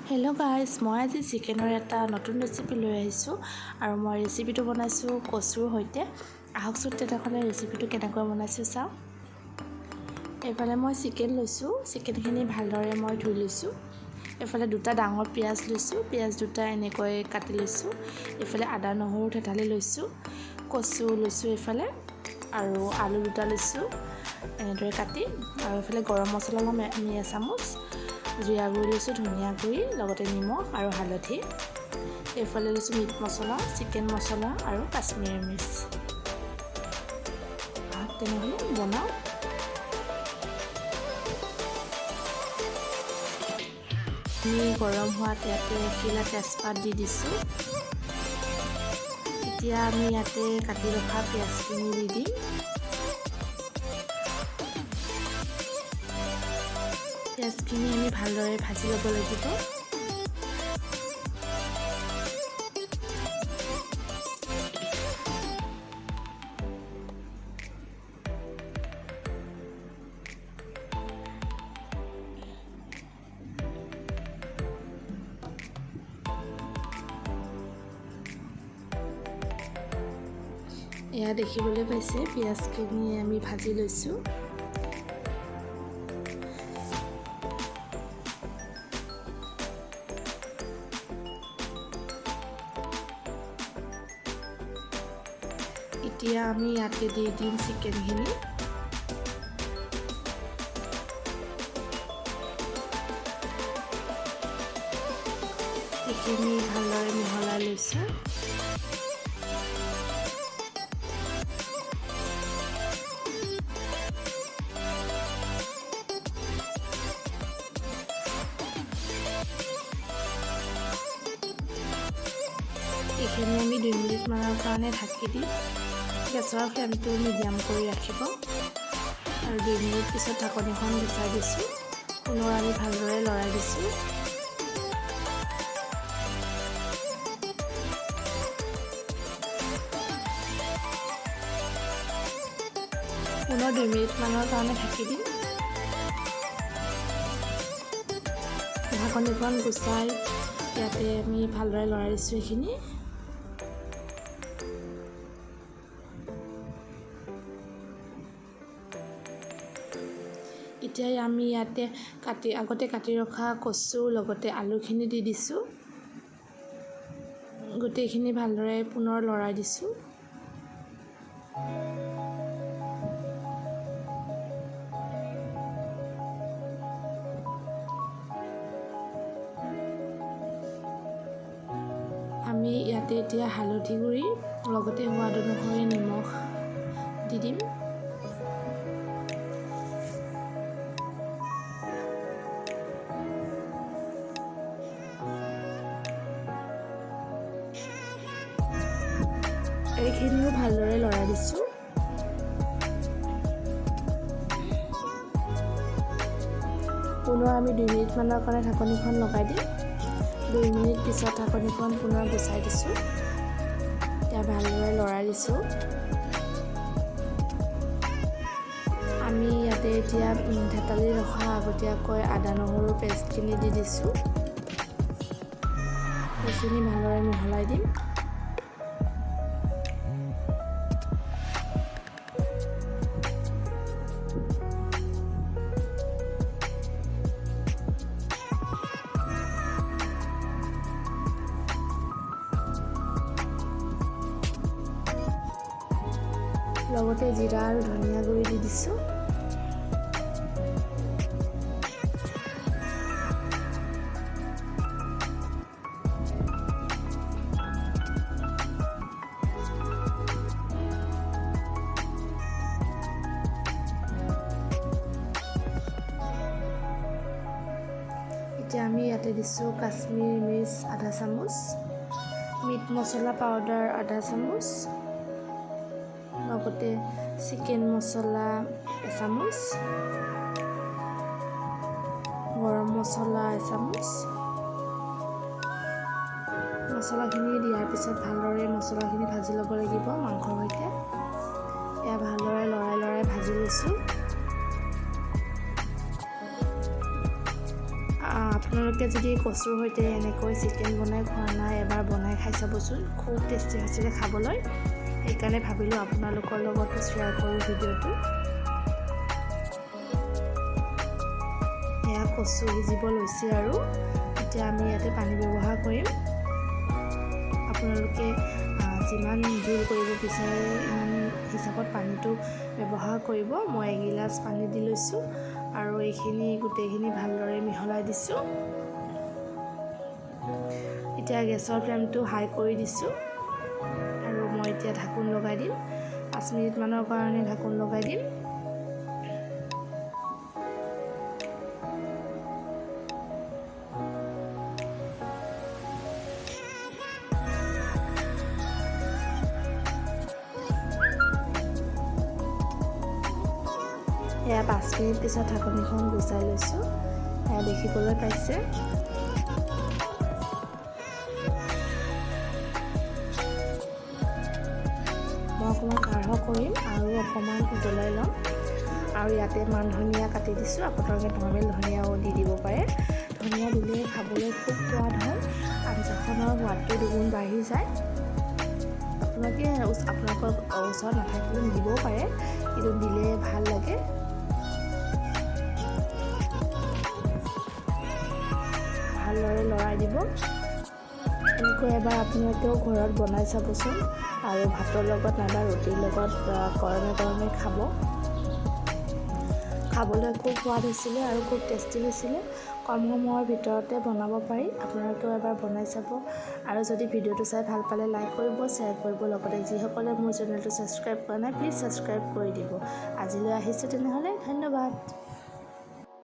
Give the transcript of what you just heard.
Hello' guys, মই আজি চিকেনৰ এটা নতুন ৰেচিপি লৈ আহিছোঁ আৰু মই ৰেচিপিটো বনাইছোঁ কচুৰ সৈতে। আহকচোন তেনেহ'লে ৰেচিপিটো কেনেকৈ বনাইছোঁ চাওঁ। এইফালে মই চিকেন লৈছোঁ, চিকেনখিনি ভালদৰে মই ধুই লৈছোঁ। এইফালে দুটা ডাঙৰ পিঁয়াজ লৈছোঁ, পিঁয়াজ দুটা এনেকৈ কাটি লৈছোঁ। এইফালে আদা নহৰু থেতালি লৈছোঁ, কচু লৈছোঁ এইফালে, আৰু আলু দুটা লৈছোঁ এনেদৰে কাটি। আৰু এইফালে গৰম মছলা ল'ম আমি এচামুচ, জিৰা গুড়ি লৈছোঁ, ধনিয়া গুড়ি, লগতে নিমখ আৰু হালধি। এইফালে লৈছোঁ মিট মছলা, চিকেন মছলা আৰু কাশ্মীৰী মিৰ্চ। তেনেহ'লে বনাওঁ। আমি গৰম হোৱাত ইয়াতে এখিলা তেজপাত দি দিছোঁ। এতিয়া আমি ইয়াতে কাটি ৰখা পিঁয়াজখিনি দি দিম। পিঁয়াজখিনি আমি ভালদৰে ভাজি ল'ব লাগিব। এয়া দেখিবলৈ পাইছে, পিঁয়াজখিনি আমি ভাজি লৈছোঁ। এতিয়া আমি ইয়াতে দি দিম চিকেনখিনি। এইখিনি ভালদৰে মিহলাই লৈছোঁ। এইখিনি আমি 2 মিনিটমানৰ কাৰণে ঢাকি দিম। গেছৰ ফ্লেমটো মিডিয়াম কৰি ৰাখিব আৰু 2 মিনিট পিছত ঢাকনিখন গুচাই দিছোঁ। পুনৰ আমি ভালদৰে লৰাই দিছোঁ। পুনৰ 2 মিনিটমানৰ কাৰণে ঢাকি দিম। ঢাকনিখন গুচাই ইয়াতে আমি ভালদৰে লৰাই দিছোঁ এইখিনি। এতিয়া আমি ইয়াতে আগতে কাটি ৰখা কচু লগতে আলুখিনি দি দিছোঁ। গোটেইখিনি ভালদৰে পুনৰ লৰাই দিছোঁ। আমি ইয়াতে এতিয়া হালধি গুড়ি লগতে সোৱাদ অনুসৰি নিমখ দি দিম। এইখিনিও ভালদৰে লৰাই দিছোঁ। পুনৰ আমি 2 মিনিটমানৰ কাৰণে ঢাকনিখন লগাই দিম। 2 মিনিট পিছত ঢাকনিখন পুনৰ গুচাই দিছোঁ। এতিয়া ভালদৰে লৰাই দিছোঁ। আমি ইয়াতে এতিয়া থেতালি ৰখা আগতীয়াকৈ আদা নহৰু পেষ্টখিনি দি দিছোঁ। সেইখিনি ভালদৰে মিহলাই দিম। লগতে জিৰা আৰু ধনিয়া গুড়ি দি দিছোঁ। এতিয়া আমি ইয়াতে দিছোঁ কাশ্মীৰী মিৰ্চ আধা চামুচ, মিট মছলা পাউডাৰ আধা চামুচ, লগতে চিকেন মছলা এচামুচ, গৰম মছলা এচামুচ। মছলাখিনি দিয়াৰ পিছত ভালদৰে মছলাখিনি ভাজি ল'ব লাগিব মাংসৰ সৈতে। এয়া ভালদৰে লৰাই লৰাই ভাজি লৈছোঁ। আপোনালোকে যদি কচুৰ সৈতে এনেকৈ চিকেন বনাই খোৱা নাই, এবাৰ বনাই খাই চাবচোন, খুব টেষ্টি হৈছিলে খাবলৈ। সেইকাৰণে ভাবিলোঁ আপোনালোকৰ লগতো শ্বেয়াৰ কৰোঁ ভিডিঅ'টো। এয়া কচু সিজিব লৈছে আৰু এতিয়া আমি ইয়াতে পানী ব্যৱহাৰ কৰিম। আপোনালোকে যিমান জোল কৰিব বিচাৰে ইমান হিচাপত পানীটো ব্যৱহাৰ কৰিব। মই এগিলাচ পানী দি লৈছোঁ আৰু এইখিনি গোটেইখিনি ভালদৰে মিহলাই দিছোঁ। এতিয়া গেছৰ ফ্লেমটো হাই কৰি দিছোঁ আৰু মই এতিয়া ঢাকোন লগাই দিম। 5 মিনিটমানৰ কাৰণে ঢাকোন লগাই দিম। এয়া 5 মিনিট পিছত ঢাকনিখন গুচাই লৈছোঁ। এয়া দেখিবলৈ পাইছে। মই অকণমান কাঢ় কৰিম আৰু অকণমান উতলাই ল'ম। আৰু ইয়াতে মান ধনিয়া কাটি দিছোঁ, আপোনালোকে নৰ্মেল ধনিয়াও দি দিব পাৰে। ধনিয়া দিলে খাবলৈ খুব সোৱাদ হয়, আঞ্জাখনৰ সোৱাদটো দুগুণ বাঢ়ি যায়। আপোনালোকে আপোনালোকৰ ওচৰত নাথাকিলেও নিদিবও পাৰে, কিন্তু দিলে ভাল লাগে। ভালদৰে লৰাই দিব। এনেকৈ এবাৰ আপোনালোকেও ঘৰত বনাই চাবচোন আৰু ভাতৰ লগত নাইবা ৰুটিৰ লগত গৰমে গৰমে খাব। খাবলৈ খুব সোৱাদ হৈছিলে আৰু খুব টেষ্টি হৈছিলে। কম সময়ৰ ভিতৰতে বনাব পাৰি। আপোনালোকেও এবাৰ বনাই চাব। আৰু যদি ভিডিঅ'টো চাই ভাল পালে লাইক কৰিব, শ্বেয়াৰ কৰিব, লগতে যিসকলে মোৰ চেনেলটো ছাবস্ক্ৰাইব কৰা নাই প্লিজ ছাবস্ক্ৰাইব কৰি দিব। আজিলৈ আহিছোঁ তেনেহ'লে, ধন্যবাদ।